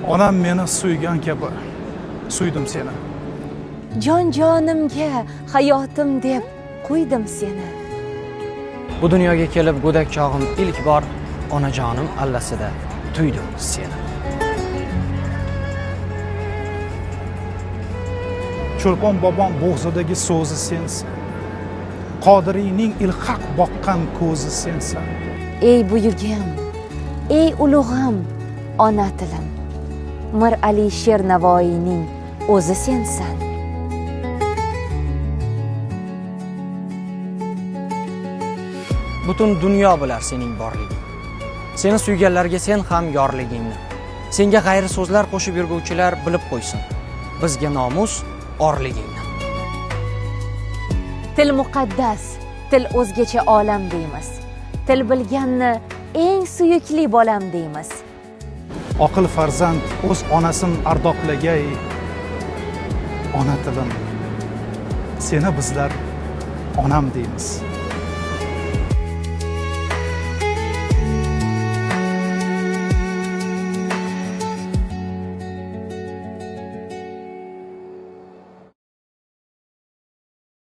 Onam meni suygan kabi suydim seni. Jon jonimga hayotim deb qo'ydim seni. Bu dunyoga kelib go'dak chog'im ilk bor onajonim allasida tuydim seni. Cho'lpon bobom bo'g'zidagi so'zi sensan. Qodiriyning ilhaq boqqan ko'zi sensan. Ey buyugim, ey ulug'im, ona tilim. Mir Alisher Navoiyning o'zi sensan. Butun dunyo bilar sening borliging. Seni suyganlarga sen ham yorligingni. Senga g'ayri so'zlar qo'shib yurguvchilar bilib qo'ysin. Bizga nomus orligingni. Til muqaddas, til o'zgacha olam deymiz. Til bilganni eng suyukli bolam deymiz. Oqil farzand o'z onasin ardoqlagay. Ona tilim, seni bizlar onam deymiz.